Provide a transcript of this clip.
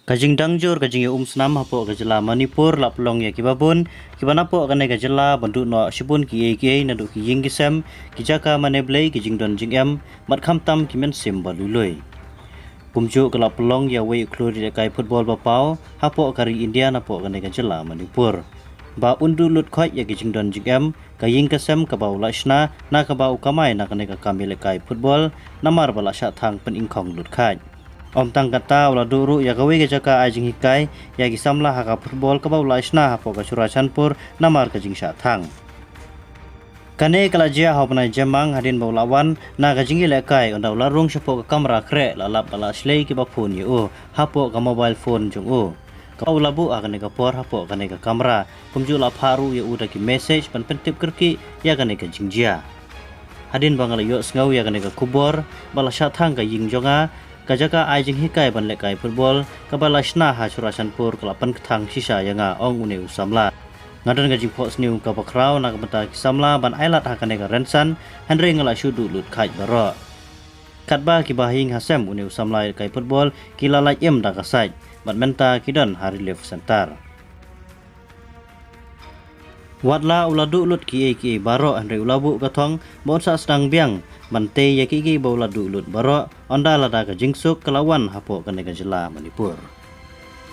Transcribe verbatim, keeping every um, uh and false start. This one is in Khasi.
Ka jingdang jur ka jingïaumsnam hapoh ka jylla Manipur la pynlong ïa kiba bun kiba napoh kane ka jylla ban duh noh shibun kiei kiei, naduh ki ïing ki sem, ki jaka mane blei, ki jingdon jingem, bad khamtam ki mynsiem ba lui lui. Kumjuh ka la pynlong ïa uwei u khlur ïalehkai football ba paw hapoh ka ri India napoh kane ka jylla Manipur, ba un duh lut khoit ïa ki jingdon jingem, ka ïing ka sem kaba u la shna na kaba u kamai na kane ka kam ïalehkai football, namar ba la shah thang pyningkhong lut khait. Ym tang kata, u la duh ruh ïa kawei ka jaka ai jinghikai ïa ki samla ha ka football kaba u la shna hapoh ka Churachandpur namar ka jingshah thang. Kane ka la jia ha u bnai Jymmang hadien ba u la wan na ka jingïalehkai, ynda u la rung shapoh ka kamra khreh, la lap ba la shlei kiba phone ïa u hapoh ka mobile phone jong u, kaba u la buh ha kane ka por hapoh kane ka kamra. Kumjuh la phah ruh ïa u da ki message ban pyntip kyrkieh ïa kane ka jingjia. Hadien ba nga la ïohsngew ïa kane ka khubor ba la shah thang ka ïing jong nga, ka jaka ai jinghikai ban lehkai football kaba la shna ha Churachandpur ka la pynkthang shisha ïa nga, ong une u samla. Nga don ka jingphohsniew kaba khraw na ka bynta ki samla ban ailad ha kane ka rynsan, hynrei nga la shu duh lut khait baroh. Katba kiba ha ïing ha sem une u samla ïalehkai football ki la lait im da ka sait, bad mynta ki don ha relief centre. Wat la u la duh lut kiei kiei baroh, hynrei u la buh ka thong ba un sa sdang biang ban tei ïa kiei kiei ba u la duh lut baroh, ynda lada ka jingsuk ka la wan hapoh kane ka jylla Manipur.